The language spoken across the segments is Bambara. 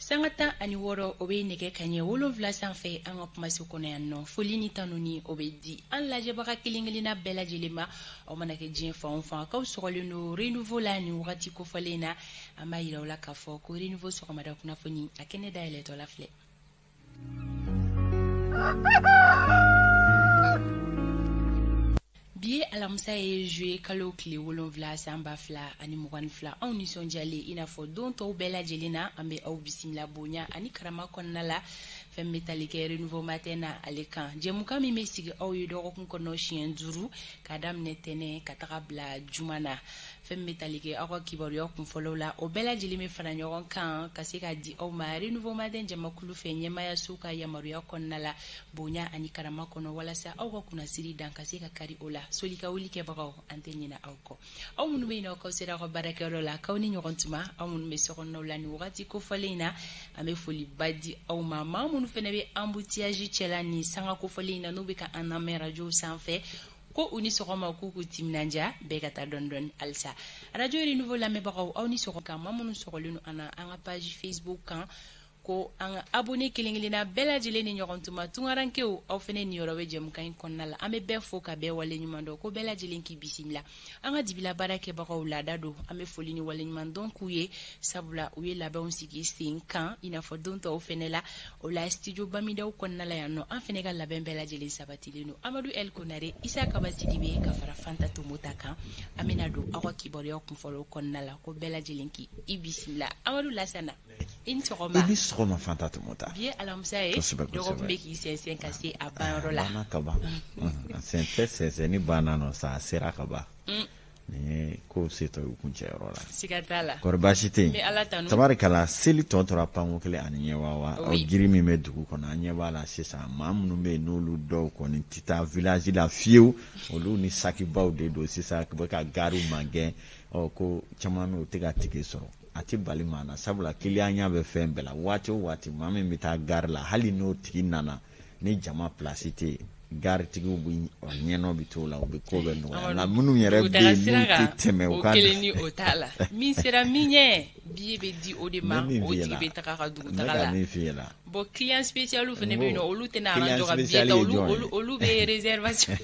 Sanga 16, o bɛ nɛgɛ kaɲɛ 7 sanfɛ an ka kumaso kɔnɔ yan nɔ. Foli ni tanuni, o bɛ di an lajɛbaga kelen kelenna bɛɛ lajɛlen ma. Aw mana kɛ diɲɛ fan o fan, k'aw sɔgɔlen don Renouveau la nin wagati kofɔlen na, an b'a yira aw la k'a fɔ ko Renouveau sɔgɔmada kunnafoni, a kɛnɛ dayɛlɛtɔ la filɛ. Bi ye alamisa ye, juillet kalo tile 7, san 2022. Anw nisɔndiyalen, i n'a fɔ don tɔw bɛɛ lajɛlen na, an bɛ aw bisimila bonya ani karama kɔnɔna la, fɛn bɛ tali kɛ Renouveau Matin na ale kan, jɛmukan min bɛ sigi aw ye dɔgɔkun kɔnɔ siɲɛ 5, k'a daminɛ tɛnɛ ka taga bila juma na. Fɛn bɛ tali kɛ aw ka kibaruya kunfɔlɔw la, o bɛɛ lajɛlen bɛ fara ɲɔgɔn kan ka se ka di aw ma Renouveau Matin jamakulu fɛ, ɲɛmayaso ka yamaruya kɔnɔna la, bonya ani karama kɔnɔ, walasa aw ka kunnasiri dan ka se ka kari o la. Soli ka wuli kɛbagaw, an tɛ ɲinɛ aw kɔ. Aw minnu bɛ yen nɔ k'aw sera aw ka baarakɛyɔrɔ la, k'aw ni ɲɔgɔn tuma. Aw minnu bɛ sokɔnɔnaw la nin wagati kofɔlen in na, an bɛ foliba di aw ma. Maa minnu fana bɛ embouteillage cɛla nin sanga kofɔlen in na, n'u bɛ ka an lamɛn radio sanfɛ, ko u ni sɔgɔma, k'u k'u timinandiya, bɛɛ ka taa dɔɔni dɔɔni halisa. Radio Renouveau lamɛnbagaw, aw ni sɔgɔma. Kan maa minnu sɔgɔlen don an na an ka page Facebook kan, ko an ka abonné kelen kelenna bɛɛ lajɛlen ni ɲɔgɔn tuma. Tunkarankew, aw fana niyɔrɔ bɛ jɛmukan in kɔnɔna la. An bɛ bɛɛ fo ka bɛɛ waleɲuman dɔn, ko bɛɛ lajɛlen k'i bisimila. An ka dibila baara kɛbagaw, laada don, an bɛ foli ni waleɲuman dɔn k'u ye, sabula u ye labɛnw sigi sen kan i n'a fɔ don tɔw fɛnɛ la. O la, studio Bamidaw kɔnɔna la yan nɔ, an fɛnɛ ka labɛn bɛɛ lajɛlen sabatilen don. Amadu El Konare, Isa Kaba Sidibe ka fara Fanta Tomota kan, an bɛna don aw ka kibaruya kunfɔlɔw kɔnɔna la, ko bɛɛ lajɛlen k'i bisimila. Amadu Lasana, i ni sɔgɔma. I ni sɔgɔma, Fanta Tomota. Bi ye alamisa ye, dɔgɔkun bɛ k'i sɛnsɛn ka se a banyɔrɔ la. Banna ka ban, sɛn tɛ sɛnsɛnni banna nɔ sa, a sera ka ban. Nin ye kow setɔ y'u kuncɛyɔrɔ la. Siga t'a la. Kɔri baasi tɛ N bɛ Ala yen? Tanu. Tabarikala, seli tɔ tora panko kelen ani ɲɛwawa. O jiri min bɛ dugu kɔnɔ, an ɲɛ b'a la sisan, maa minnu bɛ yen n'olu dɔw kɔni tɛ taa village la fiyewu, olu ni sakibaw de don sisan, u bɛ ka gariw magɛn. Ɔ, ko caman bɛ yen, u tɛ ka tike sɔrɔ. A tɛ bali maa na, sabula kiliyanya bɛ fɛn bɛɛ la. Waati o waati, maa min bɛ taa gari la, hali n'o tigi nana ni jama pilasi tɛ yen, garitigiw bɛ ɲɛnɔ bɛ t'o la, u bɛ ko bɛɛ nɔgɔya. Nka minnu yɛrɛ bɛ yen n'u tɛ tɛmɛ u o ka kelen ni o t'a la, min sera min ɲɛ, billet bɛ di o de ma, o tigi bɛ taga ka dugutaga la. La Min f'i ɲɛna. Bon, client spécial fana bɛ yen nɔ, olu tɛna rang jɔ ka billet ta, olu olu bɛ réservation.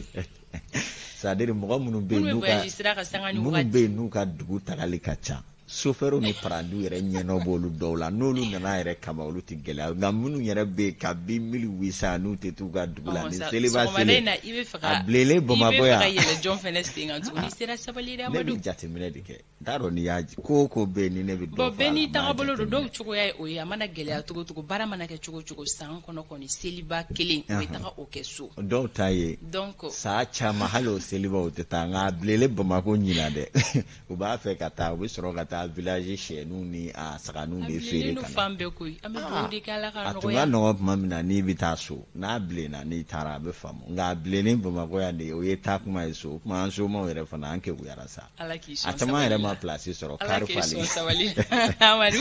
C'est à dire mɔgɔ minnu bɛ yen minnu bɛ n'u ka voyage sira kan sanga ni minnu wagati bɛ yen n'u ka dugu tagali ka ca, sofɛriw ni parandiw yɛrɛ ɲɛnɔ b'olu dɔw la. N'olu nana yɛrɛ kama, olu tɛ gɛlɛya. Nka minnu yɛrɛ bɛ yen kabi 1800 n'u tɛ t'u ka dugu la, ni seliba sɔgɔmada selen in na, i bɛ fɛ ka a bilenlen Bamakɔ yan, i bɛ fɛ ka yɛlɛ jɔn fɛnɛ sen kan tuguni? I sera sabali dɛ. Ne Amadu bɛ jateminɛ de kɛ. N t'a dɔn n'i y'a ko o ko bɛ yen ni ne bɛ dɔ Bon, fɔ a bɛɛ la, n'i n b'a tagabolo don. jateminɛ. Dɔw cogoya ye o ye. A mana gɛlɛya cogo o cogo, baara mana kɛ cogo o cogo san kɔnɔ kɔni, seliba kelen, u bɛ taga o kɛ so. Dɔw ta ye donc saa caman, hali o seliba o tɛ taa. Nka a bilenlen Bamakɔ ɲina dɛ, u b'a fɛ ka taa, u bɛ sɔrɔ ka taa village sɛniw ni a saganiw A de feere bilennen don ka na. fan bɛɛ koyi. An bɛ dugawu de kɛ Ala k'a A tun ka nɔgɔya. nɔgɔn tuma min na n'i bɛ taa so, n'a bilenna n'i taara, a bɛ faamu. Nka a bilennen Bamakɔ yan de, o ye taa kuma ye so. O tuma an somaw yɛrɛ fana, an kekuyara sa. Ala k'i A sɔn caman yɛrɛ sabali ma la. place sɔrɔ. Ala kari k'i falen. sɔn sabali, Amadu.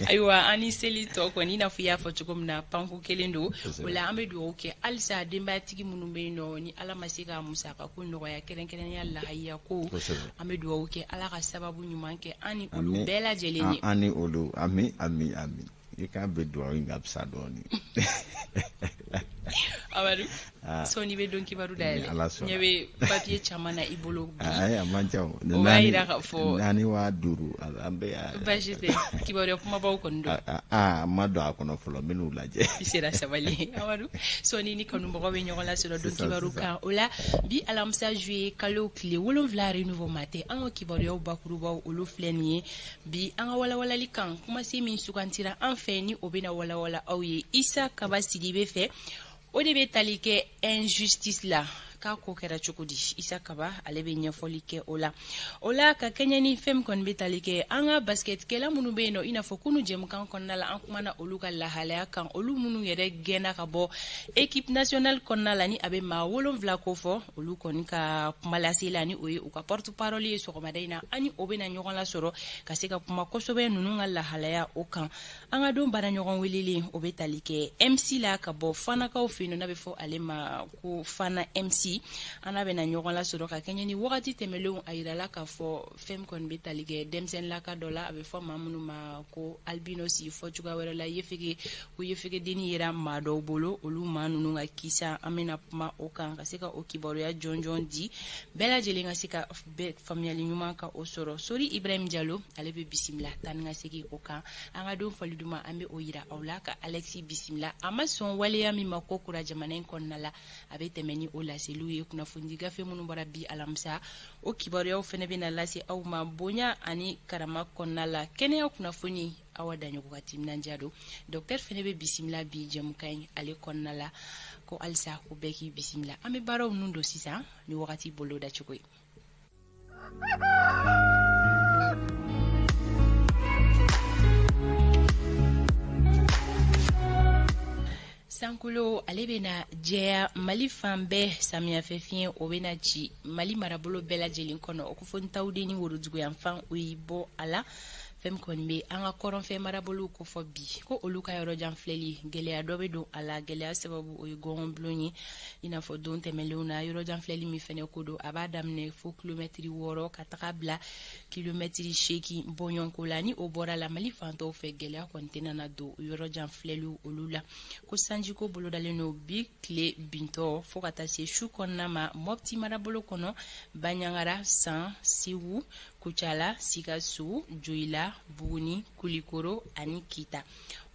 Ayiwa, an ni seli tɔ kɔni, i n'a fɔ i y'a fɔ cogo min na, panko kelen don. O la, an bɛ dugawu kɛ halisa denbayatigi minnu bɛ yen nɔ, ni Ala ma se ka musaka ko nɔgɔya, kɛrɛnkɛrɛnnenya lahaya ko, an bɛ dugawu kɛ Ala ka sababu ɲuman kɛ an ni olu bɛɛ lajɛlen ye. An ni olu, ami ami ami. I k'a bɛ dugawu in ka fisa dɔɔni. Amadu, sɔɔni bɛ don kibaru dayɛlɛ. Ala sɔnna. Ɲɛ bɛ papier caman na i bolo bi. Ayi, a man ca o. O b'a yira k'a fɔ 4 waa 5, an bɛ baasi tɛ, kibaruya kumabaw kɔni don. Aa, n ma don a kɔnɔ fɔlɔ, n bɛn'u lajɛ. I sera sabali, Amadu. Sɔɔni ni kanubagaw bɛ ɲɔgɔn lasɔrɔ don Sisan, kibaru sisan. kan. O la, bi alamisa juillet kalo tile 7, Renouveau Matin, an ka kibaruyaw bakurubaw, olu filɛ nin ye. Bi an ka walawalali kan, kumasen min sugantira an fɛ, ni o bɛna walawala aw ye Isa Kaba Sidibe fɛ, o de bɛ tali kɛ injustice la, k'a ko kɛra cogo di. Isa Kaba, ale bɛ ɲɛfɔli kɛ o la. O la, ka kɛɲɛ ni fɛn min kɔni bɛ tali kɛ an ka basketkɛla minnu bɛ yen nɔ, i n'a fɔ kunu jɛmukan kɔnɔna la, an kumana olu ka lahalaya kan, olu minnu yɛrɛ gɛnna ka bɔ équipe nationale kɔnɔna la, ni a bɛ maa 7 ko fɔ, olu kɔni ka kuma lase la, ni o ye u ka porte parole ye sɔgɔmada in na, ani o bɛna ɲɔgɔn lasɔrɔ ka se ka kuma kosɛbɛ ninnu ka lahalaya o kan. An ka don baara ɲɔgɔn welelen, o bɛ tali kɛ MC la ka bɔ Fanakaw fɛ yen nɔ, n'a bɛ fɔ ale ma ko Fana MC. Alexis an n'a bɛna ɲɔgɔn lasɔrɔ ka kɛɲɛ ni wagati tɛmɛnlenw. A yirala k'a fɔ fɛn kɔni bɛ tali kɛ denmisɛnninlaka dɔ la, a bɛ fɔ maa minnu ma ko albinos, fɔ cogoya wɛrɛ la yefege, ko yefegedenni yera maa dɔw bolo. Olu maa ninnu ka kisa, an bɛna kuma o kan ka se ka o kibaruya jɔnjɔn di bɛɛ lajɛlen ka se ka faamuyali ɲuman ka o sɔrɔ. Sori Ibrahim Jalo, ale bɛ bisimila taa ni ka segin o kan. An ka don fali duman, an bɛ o yira aw la ka Alexis bisimila. A ma sɔn waleya min ma ko kura jamana in kɔnɔna la, a bɛ tɛmɛ ni o laseliw ye. Kunnafonidi gafe minnu bɔra bi alamisa, o kibaruyaw fana bɛ na lase aw ma bonya ani karama kɔnɔna la. Kɛnɛya kunnafoni, Awa Daɲɔgɔ ka timinandiya don. Docteur fana bɛ bisimila bi jɛmukan in ale kɔnɔna la. Ko halisa ko bɛɛ k'i bisimila. An bɛ baaraw nun don sisan ni wagati bolo dacogo ye. Sankolo ale bɛna jɛya Mali fan bɛɛ, samiyɛfɛ fiɲɛ o bɛna ci Mali marabolo bɛɛ lajɛlen kɔnɔ. O ko fɔ n Tawudeni woroduguyanfan, o y'i bɔ a la. Fɛn min kɔni bɛ an ka kɔrɔnfɛ marabolow kofɔ bi, ko olu ka yɔrɔ jan filɛli, gɛlɛya dɔ bɛ don a la. Gɛlɛya sababu, o ye gɔngɔnbulon ye. I n'a fɔ don tɛmɛnlenw na, yɔrɔ jan filɛli min fɛnɛ ko don, a b'a daminɛ fo kilomɛtiri 6 ka taga bila kilomɛtiri 8 bɔɲɔgɔnko la. Ni o bɔra la, Mali fantɔw fɛ, gɛlɛya kɔni tɛna na don yɔrɔ jan filɛliw olu la. Ko sanjiko bolodalen don bi tile bintɔ fo ka taa se su kɔnɔna ma Mɔpti marabolo kɔnɔ, Baɲangara, San, Segu, Kucala, Sikaso, Joyila, Buguni, Kulikoro ani Kita.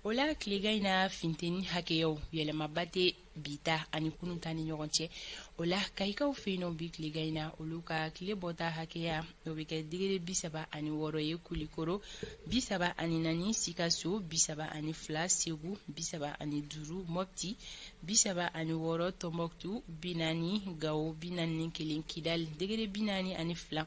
O la tilegan in na, funteni hakɛyaw, yɛlɛmaba tɛ bi ta ani kunun ta ni ɲɔgɔn cɛ. O la Kayikaw fɛ yen nɔ, bi tilegan in na, olu ka tile bɔta hakɛya, o bɛ kɛ degré 36 ye, Kulikoro 34, Sikaso 32, Segu 35, Mɔpti 36, Tɔnbɔkutu 40, Gawo 41, Kidali degré 42.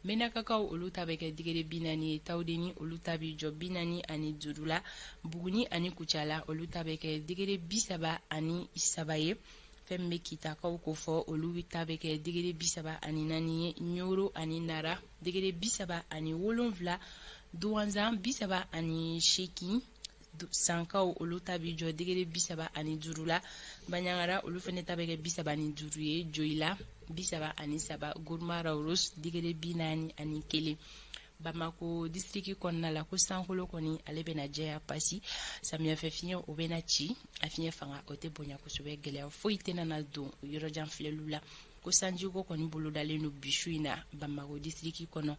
Menakakaw, olu ta bɛ kɛ degré 40 ye. Tawudeni, olu ta bɛ jɔ 45 la. Buguni ani Kucala, olu ta bɛ kɛ degré 33 ye. Fɛn min bɛ Kitakaw ko fɔ, olu ta bɛ kɛ degré 34 ye. Ɲoro ani Nara, degré 37, Duwanzan 38, Sankaw, olu ta bɛ jɔ degré 35 la. Baɲangara, olu fana ta bɛ kɛ 35 ye. Joyila 33, Gourma Rharous degré 41. Bamako distriki kɔnɔna la, ko sankolo kɔni ale bɛna jɛya pasi, samiyɛfɛ fiɲɛ o bɛna ci, a fiɲɛ fanga o tɛ bonya kosɛbɛ, gɛlɛya foyi tɛna na don yɔrɔjan filɛliw la. Ko sanjiko kɔni bolodalen don bi su in na Bamako distriki kɔnɔ.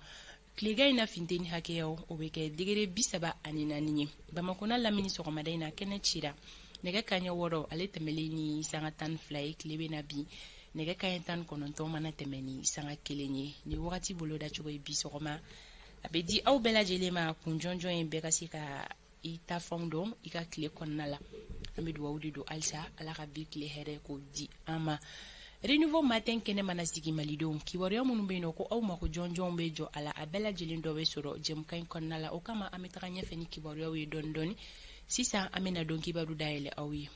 Tilegan in na, funteni hakɛyaw, o bɛ kɛ degré 34 ye Bamakɔ n'a lamini. Sɔgɔmada in na, kɛnɛ cira. Nɛgɛ kaɲɛ 6 ale tɛmɛlen ni sanga 12 ye, tile bɛ na bin nɛgɛ kaɲɛ 19 mana tɛmɛ ni sanga 1 ye. Ni wagati boloda cogo ye bi sɔgɔma, a bɛ di aw bɛɛ lajɛlen ma kun jɔnjɔn ye, bɛɛ ka se ka i ta fɛnw dɔn i ka tile kɔnɔna la. An bɛ dugawu de don halisa, Ala ka bi tile hɛrɛ k'o di an ma. Renouveau Matin kɛnɛ mana sigi, malidenw, kibaruya minnu bɛ yen nɔ ko aw mako jɔnjɔnw bɛ jɔ a la, a bɛɛ lajɛlen dɔ bɛ sɔrɔ jɛmukan in kɔnɔna la. O kama an bɛ taga ɲɛfɛ ni kibaruyaw ye dɔɔni dɔɔni. Sisan an bɛna don kibaru dayɛlɛ aw ye.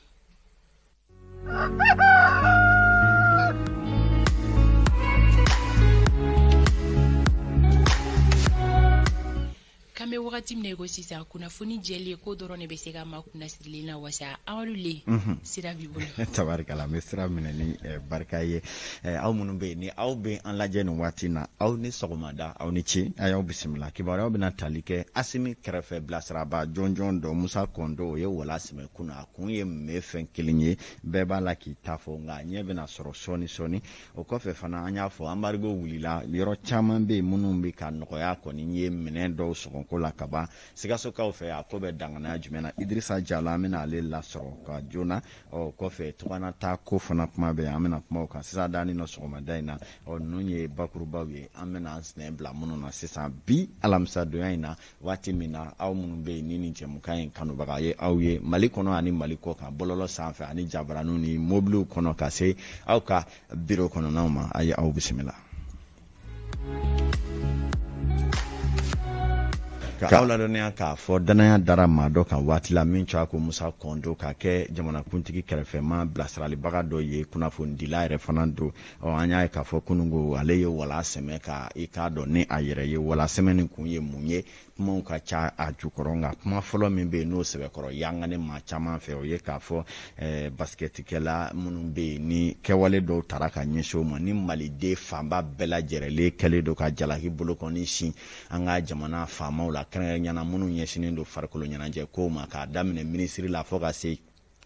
K'an bɛ wagati min na i ko sisan, kunnafoni jɛlen ko dɔrɔn de bɛ se ka maa kunnasirilen na wasa. Amadu Le, sira b'i bolo. Tabarikala, n bɛ sira minɛ ni barika ye. Aw minnu bɛ yen ni aw bɛ an lajɛ nin waati na, aw ni sɔgɔmada, aw ni ce, a y'aw bisimila. Kibaruyaw bɛna tali kɛ Asimi kɛrɛfɛ bilasiraba jɔnjɔn dɔ, Musa Kɔndo, o ye wala sɛmɛ kunun. A kun ye mun ye? Fɛn kelen ye, bɛɛ b'a la k'i ta fɔ, nka a ɲɛ bɛna sɔrɔ sɔɔni sɔɔni. O kɔfɛ fana, an y'a fɔ, embargo wulila, yɔrɔ caman bɛ yen minnu bɛ ka nɔgɔya kɔni ye minɛn dɔw sɔngɔko la ka ban. Sikasokaw fɛ, a ko bɛ danganiya jumɛn na? Idirisa Jalo, an bɛna ale lasɔrɔ ka joona. Ɔ kɔfɛ, tugana ko fana kuma bɛ yen, an bɛna kuma o kan sisan daani nɔ sɔgɔmada in na. Ɔ ninnu ye bakurubaw ye, an bɛna an sinɛ bila minnu na sisan bi alamisadonya in na, waati min na aw minnu bɛ yen ni nin jɛmukan in kanubaga ye aw ye Mali kɔnɔ ani Mali kɔ kan, bɔlɔlɔ sanfɛ ani jabaraniw ni mobiliw kɔnɔ, ka se aw ka biro kɔnɔnaw ma, a ye aw bisimila. Ka aw ladɔnniya k'a fɔ danaya dara maa dɔ kan waati la min tɔgɔ ko Musa Kɔndo, ka kɛ jamanakuntigi kɛrɛfɛma bilasiralibaga dɔ ye, kunnafonidila yɛrɛ fana don. Ɔ, an y'a ye k'a fɔ kununko ale ye wala sɛmɛ ka i k'a dɔn ni a yɛrɛ ye. Wala sɛmɛ nin kun ye mun ye? Kumaw ka ca a jukɔrɔ, nka kuma fɔlɔ min bɛ yen n'o sɛbɛkɔrɔ yangane maa caman fɛ, o ye k'a fɔ basikɛtikɛla minnu bɛ yen ni kɛwale dɔw tara ka ɲɛsin o ma, ni maliden fanba bɛɛ lajɛrɛlen kɛlen don ka jalaki bolokɔni sin an ka jamana faamaw la, kɛrɛnkɛrɛnnenya minnu ɲɛsinnen don farikolo ɲɛnajɛ kow ma, k'a daminɛ minisiri la fo ka se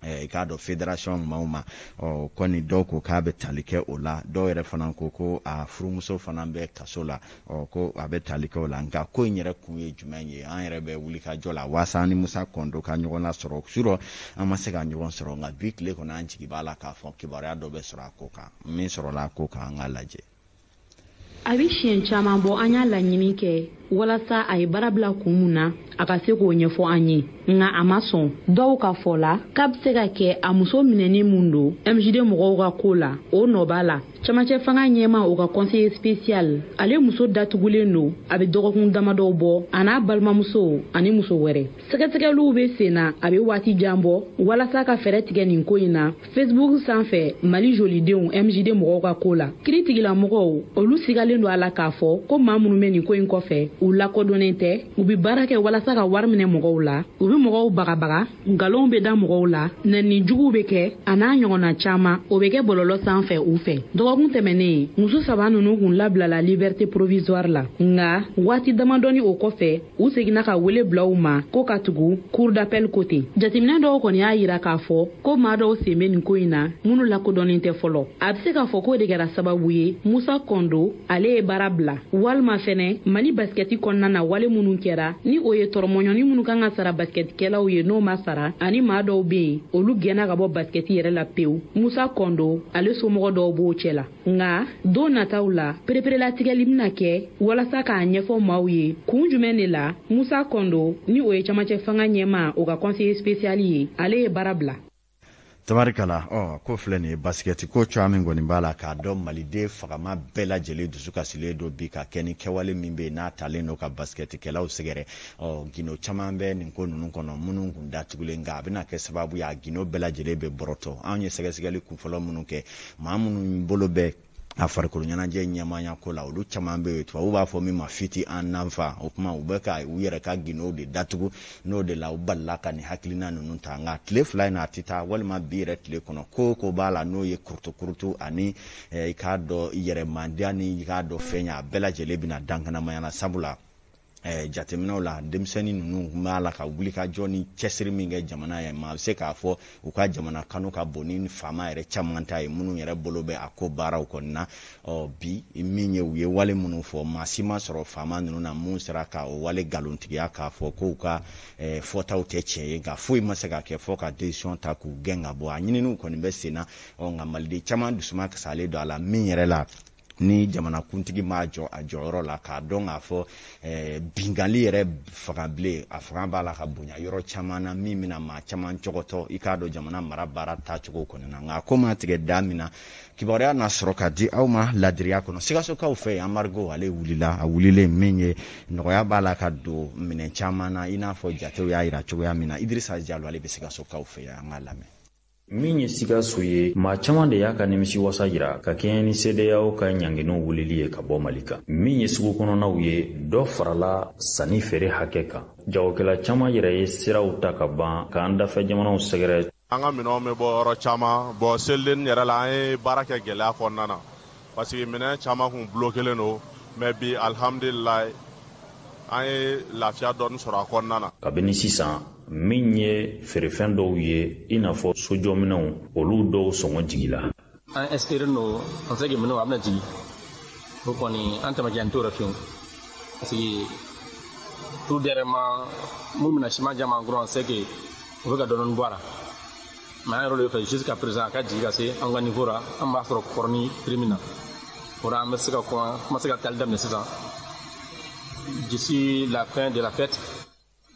i k'a dɔn fédération maaw ma. Ɔ kɔni, dɔw ko k'a bɛ tali kɛ o la, dɔw yɛrɛ fana ko ko a furumuso fana bɛ kaso la, ɔ ko a bɛ tali kɛ o la. Nka ko in yɛrɛ kun ye jumɛn ye? An yɛrɛ bɛ wuli ka jɔ la waasa an ni Musa Kɔndo ka ɲɔgɔn lasɔrɔ. Surɔ an ma se ka ɲɔgɔn sɔrɔ, nka bi tile kɔnɔ an jigi b'a la k'a fɔ kibaruya dɔ bɛ sɔrɔ a ko kan. Min sɔrɔla a ko kan, an k'a lajɛ. A bɛ siɲɛ caman bɔ, an y'a laɲini kɛ walasa a ye baara bila kun mun na, a ka se k'o ɲɛfɔ an ye, nka a ma sɔn. Dɔw ka fɔ la k'a bɛ se ka kɛ a muso minɛni mun don MJD mɔgɔw ka ko la, o nɔ b'a la. Camancɛ fanga ɲɛma, o ka conseiller spécial, ale muso datugulen don a bɛ dɔgɔkun damadɔw bɔ, a n'a balimamuso ani muso wɛrɛ. Sɛgɛsɛgɛliw bɛ sen na a bɛ waati jan bɔ walasa ka fɛɛrɛ tigɛ nin ko in na. Facebook sanfɛ, Mali jolidenw MJD mɔgɔw ka ko la, kiiritigɛlamɔgɔw olu sigalen don a la k'a fɔ ko maa minnu bɛ nin ko in kɔfɛ, u lakodɔnnen tɛ. U bɛ baara kɛ walasa ka wari minɛ mɔgɔw la, u bɛ mɔgɔw bagabaga, nkalonw bɛ da mɔgɔw la, nɛni juguw bɛ kɛ, a n'a ɲɔgɔnna caman, o bɛ kɛ bɔlɔlɔ sanfɛ u fɛ. Dɔgɔkun tɛmɛnen, muso saba ninnu kun labilala liberté provisoire la, nka waati damadɔni o kɔfɛ, u seginna ka wele bila u ma ko ka tugu cour d'appel ko ten. Jateminɛ dɔw kɔni y'a yira k'a fɔ ko maa dɔw sen bɛ nin ko in na minnu lakodɔnnen tɛ fɔlɔ. A bɛ se k'a fɔ k'o de kɛra sababu ye Musa Kɔndo ale ye baara bila, walima fɛnɛ Mali basikɛti kɔnɔna na, wale minnu kɛra ni o ye tɔrɔmɔɲɔni minnu kan ka sara basikɛtikɛlaw ye n'o ma sara, ani maa dɔw bɛ yen olu gɛnna ka bɔ basikɛti yɛrɛ la pewu. Musa Kɔndo ale somɔgɔ dɔw b'o cɛ la. Nka don nataw la, pereperelatigɛli bɛna kɛ walasa k'a ɲɛfɔ maaw ye kun jumɛn de la Musa Kɔndo, ni o ye camancɛ fanga ɲɛma, o ka conseiller spécial ye, ale ye baara bila. Tabarikala. Ɔ, ko filɛ nin ye, basikɛti ko cogoya min kɔni b'a la k'a dɔn, maliden fagama bɛɛ lajɛlen dusu kasilen don bi ka kɛ ni kɛwale min bɛ yen n'a talen don ka basikɛtikɛlaw sɛgɛrɛ. Ɔ, gindo caman bɛ nin ko ninnu kɔnɔ minnu kun datugulen, nka a bɛna kɛ sababu ye a gindo bɛɛ lajɛlen bɛ bɔrɔtɔ. Anw ye sɛgɛsɛgɛli kunfɔlɔ minnu kɛ, maa minnu bolo bɛ a farikolo ɲɛnajɛ ɲɛmaaya ko la, olu caman bɛ yen, tubabu b'a fɔ min ma fuite en avant. O kuma, u bɛ ka u yɛrɛ ka gindow de datugu, n'o de la u balila ka nin hakilina ninnu ta. Nka tile 2 in na, a tɛ taa, walima bi yɛrɛ tile kɔnɔ, ko o ko b'a la n'o ye kurutu-kurutu ani i k'a dɔn yɛrɛmandiya ni i k'a dɔn fɛn ye, a bɛɛ lajɛlen bɛna dankanamaya la. Sabula jateminɛw la, denmisɛnnin ninnu b'a la ka wuli ka jɔ ni cɛsiri min kɛ jamana ye, maa bɛ se k'a fɔ u ka jamana kanu ka bon ni faama yɛrɛ caman ta ye minnu yɛrɛ bolo bɛ a ko baaraw kɔni na. Ɔ, bi min ye, u ye wale minnu fɔ, maa si ma sɔrɔ faama ninnu na mun sera ka o wale nkalontigiya k'a fɔ k'u ka fɔtaw tɛ tiɲɛ ye. Nka foyi ma se ka kɛ fɔ ka décision ta k'u gɛn ka bɔ. A ɲininiw kɔni bɛ sen na. Ɔ, nka maliden caman dusuma kasalen don a la min yɛrɛ la, ni jamanakuntigi m'a jɔ a jɔyɔrɔ la k'a dɔn k'a fɔ binkanli yɛrɛ fanga bilen, a fanga b'a la ka bonya yɔrɔ caman na, min bɛna maa caman cɔgɔtɔ i k'a dɔn jamana mara baara taacogo kɔni na. Nka ko maa tigɛ da min na, kibaruya na sɔrɔ ka di aw ma ladiriya kɔnɔ. Sikasokaw fɛ yen, embargo ale wulila. A wulilen min ye, nɔgɔya b'a la ka don minɛn caman na, i n'a fɔ jatew y'a yira cogoya min na. Idirisa Jalo, ale bɛ Sikasokaw fɛ yen, an k'a lamɛn. Min ye Sikaso ye, maa caman de y'a ka nimisi wasa yira ka kɛɲɛ ni CEDEAO ka ɲanginiw wulili ye ka bɔ Mali kan. Min ye sugu kɔnɔnaw ye, dɔ farala sanni feere hakɛ kan. Jagokɛla caman yɛrɛ ye siraw ta ka ban k'an dafɛ jamanaw sɛgɛrɛ. An ka minɛnw bɛ bɔ yɔrɔ caman. Bɔn, seliden yɛrɛ la, an ye baara kɛ gɛlɛya kɔnɔna na, parce que minɛn caman kun bloquélen don. Mais bi, alhamdulilayi, an ye lafiya dɔɔni sɔrɔ a kɔnɔna na. Kabini sisan, min ye feerefɛn dɔw ye, i n'a fɔ sojɔminɛnw, olu dɔw sɔngɔ jigila. An espérer no, on sait que minɛnw a bɛna jigin. O kɔni, an tɛmɛcɛn t'o la fiyewu, parce que tout dernièrement, mun bɛna siman jama, en gros, on sait que o bɛ ka dɔɔni bɔ a la. Mais an yɛrɛ de fɛ, jusqu'à présent, a ka jigin ka se an ka niveau la, an b'a sɔrɔ kɔrɔ ni prix min na. O la, an bɛ se ka commencer ka taali daminɛ sisan. D'ici la fin de la fête,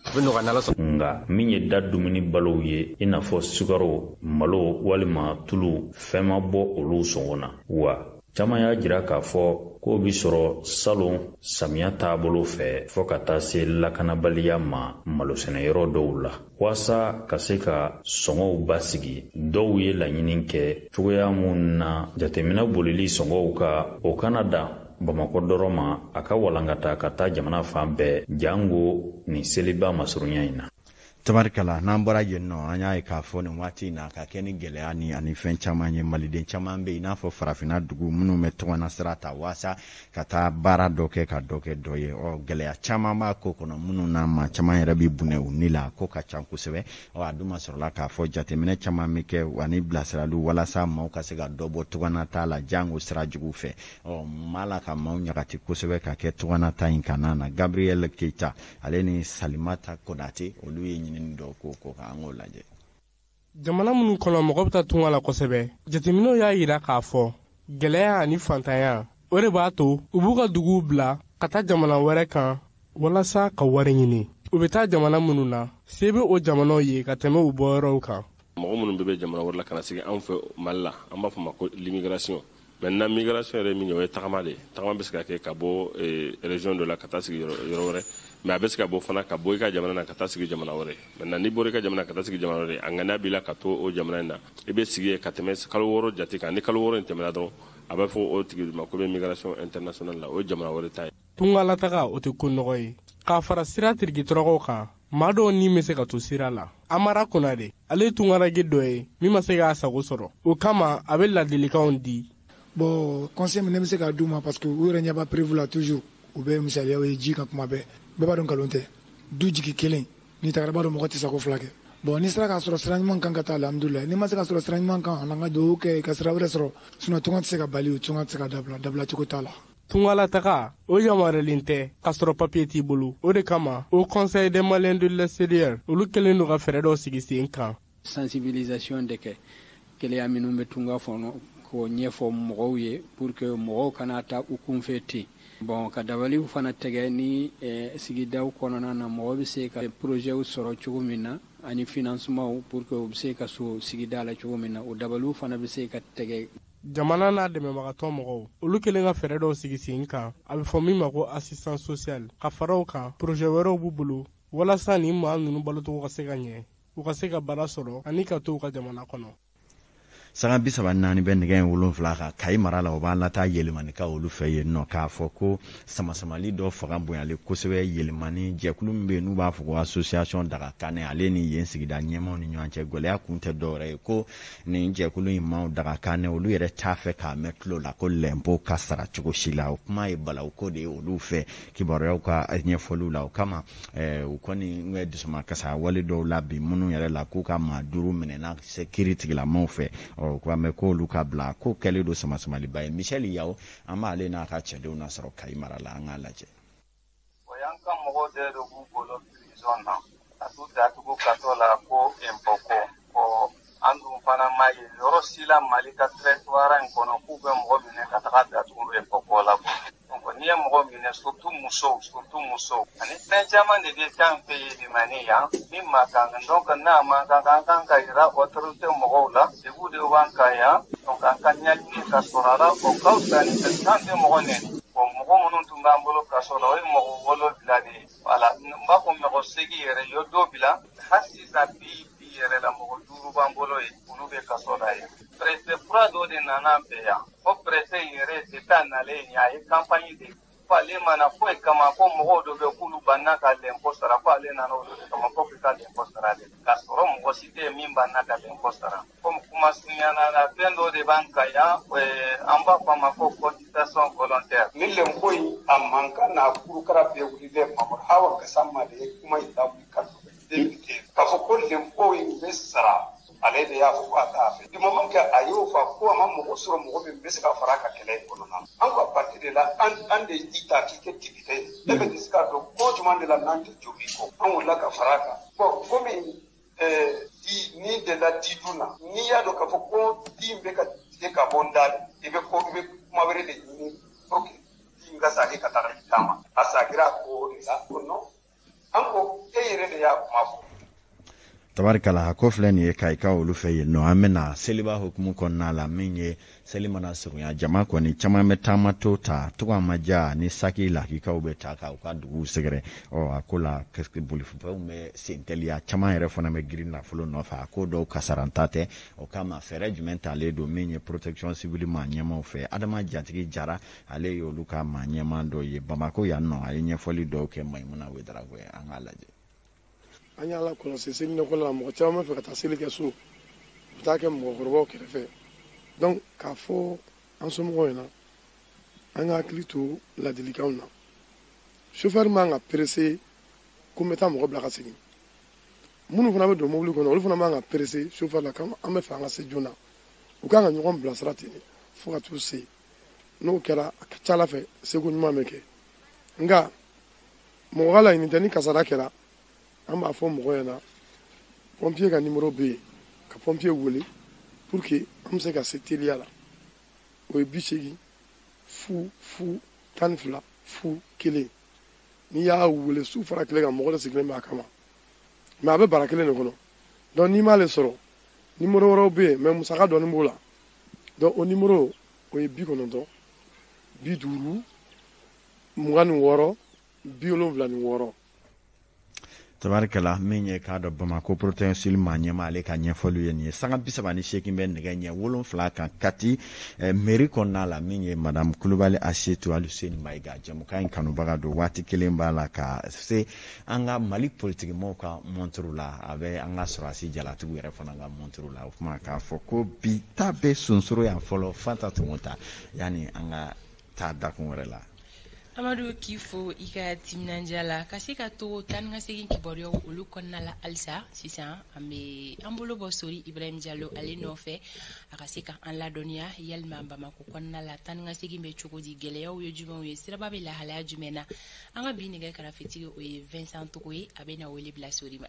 a bɛ nɔgɔya n'Ala sɔnna. Nka min ye da dumuni balow ye, i n'a fɔ sukaro, malo walima tulu, fɛn ma bɔ olu sɔngɔ na wa. Caman y'a jira k'a fɔ k'o bi sɔrɔ salon samiya taabolo fɛ, fɔɔ ka taa se lakanabaliya ma malosɛnɛyɔrɔ dɔw la. Waasa ka se ka sɔngɔw basigi, dɔw ye laɲini kɛ cogoya mun na jateminɛ bolili sɔngɔw ka o kana dan Bamakɔ dɔrɔn ma, a ka walankata ka taa jamana fan bɛɛ, jango nin seliba masurunya in na. Tabarikala, n'an bɔra yen nɔ, an y'a ye k'a fɔ nin waati in na, ka kɛ ni gɛlɛya ni ani fɛn caman ye, maliden caman bɛ yen, i n'a fɔ farafinna dugu minnu bɛ tɔgɔna sira ta waasa ka taa baara dɔ kɛ ka dɔ kɛ dɔ ye. Ɔ, gɛlɛya caman b'a ko kɔnɔ, minnu na maa caman yɛrɛ bɛ bunɛ u ni la, ko ka ca kosɛbɛ. Ɔ, a dun ma sɔrɔla k'a fɔ jateminɛ caman bɛ kɛ ani bilasiraliw walasa maaw ka se ka dɔ bɔ tɔgɔna ta la, jango sira jugu fɛ. Ɔ, mun b'a la ka maaw ɲagati kosɛbɛ ka kɛ tɔgɔna ta in kana na? Gabriel Keita ale ni Salimata Konate, olu ye ɲinini dɔw ko ko kan, an k'o lajɛ. Jamana minnu kɔnɔ mɔgɔ bɛ taa tunga la kosɛbɛ, jateminɛw y'a yira k'a fɔ gɛlɛya ani fantanya, o de b'a to u b'u ka duguw bila ka taa jamana wɛrɛ kan walasa ka wari ɲini. U bɛ taa jamana minnu na, se bɛ o jamanaw ye ka tɛmɛ u bɔyɔrɔw kan. Mɔgɔ minnu bɛ jamana wɛrɛ la ka na sigi anw fɛ Mali la, an b'a fɔ ma ko l'immigration. Maintenant, migration yɛrɛ min ye, o ye tagama de ye. Tagama bɛ se ka kɛ ka bɔ région dɔ la ka taa sigi yɔrɔ wɛrɛ, mais a bɛ se ka bɔ fana ka bɔ i ka jamana na ka taa sigi jamana wɛrɛ. Maintenant, n'i bɔra i ka jamana ka taa sigi jamana wɛrɛ, a ŋaniya b'i la ka to o jamana in na, i bɛ sigi yen ka tɛmɛ kalo 6 jate kan. Ni kalo 6 in tɛmɛna dɔrɔn, a bɛ fɔ o tigi ma ko bɛ migration internationale la, o ye jamana wɛrɛ ta ye. Tungalataga, o tɛ ko nɔgɔ ye. K'a fara sira tirikitɔrɔkɔw kan, maa dɔw ni bɛ se ka to sira la. Amara Konare, ale ye tungarage dɔ ye min ma se k'a sago sɔrɔ, o kama a bɛ ladilikanw di. Bon, conseil min ne bɛ se k'a d'u ma, parce que u yɛrɛ ɲɛ b'a preuve la toujours, u bɛ misaliyaw ye ji kan kuma bɛɛ, bɛɛ b'a dɔn nkalon tɛ. Du jigi kelen n'i tagara, b'a dɔn mɔgɔ tɛ sago fila kɛ. Bon, n'i sera k'a sɔrɔ sira ɲuman kan ka taa, alhamdulilayi. N'i ma se k'a sɔrɔ sira ɲuman kan, an ka dugawu kɛ ka sira wɛrɛ sɔrɔ. Sinon tunga tɛ se ka bali, o tunga tɛ se ka dabila, dabila cogo t'a la. Tungalataga, o yamaruyalen tɛ k'a sɔrɔ papiye t'i bolo. O de kama o Conseil des Maliens de l'extérieur, olu kɛlen don ka fɛɛrɛ dɔw sigi sen kan. Sensibilisation de kɛ, gɛlɛya minnu bɛ tunga kɔnɔ, k'o ɲɛfɔ mɔgɔw ye pour que mɔgɔw kana taa u kunfɛ ten. Bon, ka dabaliw fana tɛgɛ ni sigidaw kɔnɔna na, mɔgɔ bɛ se ka projetw sɔrɔ cogo min na ani financement pour que u bɛ se ka so sigida la cogo min na, o dabaliw fana bɛ se ka tɛgɛ. Jamana n'a dɛmɛbagatɔ mɔgɔw, olu kɛlen ka fɛɛrɛ dɔw sigi sen kan, a bɛ fɔ min ma ko assistance sociale. Ka fara o kan, projet wɛrɛw b'u bolo walasa nin maa ninnu balocogo ka se ka ɲɛ, u ka se ka baara sɔrɔ ani ka to u ka jamana kɔnɔ. Sanga 34 bɛ nɛgɛ in 7 kan Kayi mara la, o b'an lataa Yelimanikaw olu fɛ yen nɔ, k'a fɔ ko samasamali dɔ fanga bonyalen kosɛbɛ Yelimani. Jɛkulu min bɛ yen n'u b'a fɔ ko association Daga Kanɛ, ale ni yen sigida ɲɛmaaw ni ɲɔgɔn cɛ, gɛlɛya kun tɛ dɔwɛrɛ ye ko nin jɛkulu in maaw Daga Kanɛ, olu yɛrɛ t'a fɛ k'a mɛn tulo la ko lɛnpo ka sara cogo si la. O kuma ye balawu ko de ye olu fɛ kibaruyaw ka ɲɛfɔliw la. O kama u kɔni bɛ dusumakasa wale dɔw la bi, minnu yɛrɛ la k'u ka maa 5 minɛna kiiri tigilamaaw fɛ. Ɔ, ko an bɛ k'olu ka bila ko kɛlen don samasamaliba ye. Michel Yaw, an b'ale n'a ka cɛdenw nasɔrɔ Kayi mara la, an k'a lajɛ. O y'an ka mɔgɔw de do b'u bolo prison na ka t'u datugu kaso la ko impôt ko. Ɔ, an dun fana ma ye yɔrɔ si la Mali ka territoire in kɔnɔ k'u bɛ mɔgɔ minɛ ka taga datugu impôt ko la. Donc n'i ye mɔgɔ minɛ, surtout musow, surtout musow, ani fɛn caman de bɛ kɛ an fɛ Yelimani yan min ma kan. Donc n'a man kan, an kan ka yira autorité mɔgɔw la, degun de b'an kan yan. Donc an ka ɲɛɲini ka sɔrɔ a la, o ka fisa ni kan tɛ mɔgɔ nɛni. Bon, mɔgɔ minnu tun b'an bolo kaso la, o ye mɔgɔ 7 de ye. Voilà, n b'a fɔ mɔgɔ 8 yɛrɛ ye dɔ bila hali sisan. Bi bi yɛrɛ la, mɔgɔ 5 b'an bolo yen, olu bɛ kaso la yen. Préfet kura dɔ de nana an fɛ yan. O préfet in yɛrɛ, depuis a nalen yen, a ye campagne de ko ale mana foyi kama, ko mɔgɔw dɔ bɛ k'olu banna ka lɛnpo sara, ko ale nana olu de kama ko k'i ka lɛnpo sara de, k'a sɔrɔ mɔgɔ si tɛ yen min banna ka lɛnpo sara. Komi kuma surunyana la, fɛn dɔ de b'an kan yan, an b'a fɔ a ma ko cotisation volontaire. Ni lɛnpo in a mankan n'a kurukara bɛɛ wulilen, Mamadu Hawa Gassama de ye kuma in lawuli ka don 2015, k'a fɔ ko lɛnpo in bɛ sara. Ale de y'a fɔ ko a t'a fɛ. Du moment que a y'o fɔ ko a ma mɔgɔ sɔrɔ, mɔgɔ min bɛ se ka fara a ka kɛlɛ in kɔnɔna na, an ka parti de la, an de y'i ta k'i kɛ député ye. E bɛ se k'a dɔn ko jumɛn de la n'an tɛ jɔ i kɔ, an wulila ka fara a kan. Bon, komi di ni delila di dun na, n'i y'a dɔn k'a fɔ ko di in bɛ ka tigɛ ka bɔ n da, i bɛ ko i bɛ kuma wɛrɛ de ɲini pour que di in ka sagi ka taga i taama. A sagira ko o de la ko non, an ko e yɛrɛ de y'a kuma fɔ. Tabarikala, a ko filɛ nin ye Kayika olu fɛ yen nɔ. An bɛna seliba hukumu kɔnɔna la, min ye seli mana surunya, jama kɔni caman bɛ taama to ta tɔgɔ ma diya ni saki lakikaw bɛ ta ka u ka duguw sɛgɛrɛ. Ɔ, a ko la, bolifɛnw bɛ sen teliya, caman yɛrɛ fana bɛ girin nafolo nɔfɛ. A ko dɔw kasaranta tɛ. O kama, fɛɛrɛ jumɛn talen don min ye protection civile maa ɲɛmaw fɛ? Adama Jatigi Jara, ale ye olu ka maa ɲɛma dɔ ye Bamako yan nɔ. A ye ɲɛfɔli dɔw kɛ Mayimuna Wedarago ye. An k'a lajɛ. An y'a la kɔlɔsi seli nɔgɔ la, mɔgɔ caman bɛ fɛ ka taa seli kɛ so, u bɛ taa kɛ mɔgɔkɔrɔbaw kɛrɛfɛ. Donc k'a fɔ an somɔgɔw ɲɛna, an ka hakili to ladilikanw na. Chauffeur man ka pressé ko n bɛ taa mɔgɔ bila ka segin. Minnu fana bɛ don mobili kɔnɔ, olu fana man ka pressé chauffeur la k'an bɛ fɛ an ka se joona. U kan ka ɲɔgɔn bilasira ten fo ka t'u se. N'o kɛra, a ka ca ala fɛ, seko ɲuman bɛ kɛ. Nka mɔgɔ ka laɲini tɛ. Ni kasara kɛra, an b'a fɔ mɔgɔ ɲɛna, pompier ka numéro bɛ yen, ka pompier wele pour que an bɛ se ka se teliya la. O ye 80 00 12 01. N'i y'a wele su fara tile kan, mɔgɔ de sigilen b'a kama, mais a bɛ bara kelen de kɔnɔ. Donc n'i m'ale sɔrɔ, numéro wɛrɛw bɛ yen, mais musaka dɔɔni b'o la. Donc o numéro, o ye 90 50 26 76. Tabarikala, min ye k'a dɔn Bamako protection civile maa ɲɛma, ale ka ɲɛfɔliw ye nin ye. Sanga 38 bɛ nɛgɛ ɲɛ 7 kan Kati mairie kɔnɔna la, min ye madame Kulubali Asetu Aluseni Mayiga, jɛmukan in kanubaga don. Waati kelen b'a la ka se an ka Mali politikimɔgɔw ka montre la, a bɛ an ka sɔrɔdasi jalatigiw yɛrɛ fana ka montre la. O kuma k'a fɔ ko bi ta bɛ sonsoro yan fɔlɔ, Fanta Tungo ta yanni an ka taa dakun wɛrɛ la. Amadu, k'i fo i ka timinandiya la ka se ka to taa ni ka segin kibaruyaw olu kɔnɔna la. Halisa sisan, an bɛ an bolo bɔ Sori Ibrahim Jalo ale nɔfɛ, a ka se ka an ladɔnniya yalima Bamako kɔnɔna la, taa ni ka segin bɛ cogo di, gɛlɛyaw ye jumɛnw ye, siraba bɛ lahalaya jumɛn na. An ka bi nɛgɛ karafetigi, o ye Vincent Togo ye. A bɛ na wele bila Sori ma.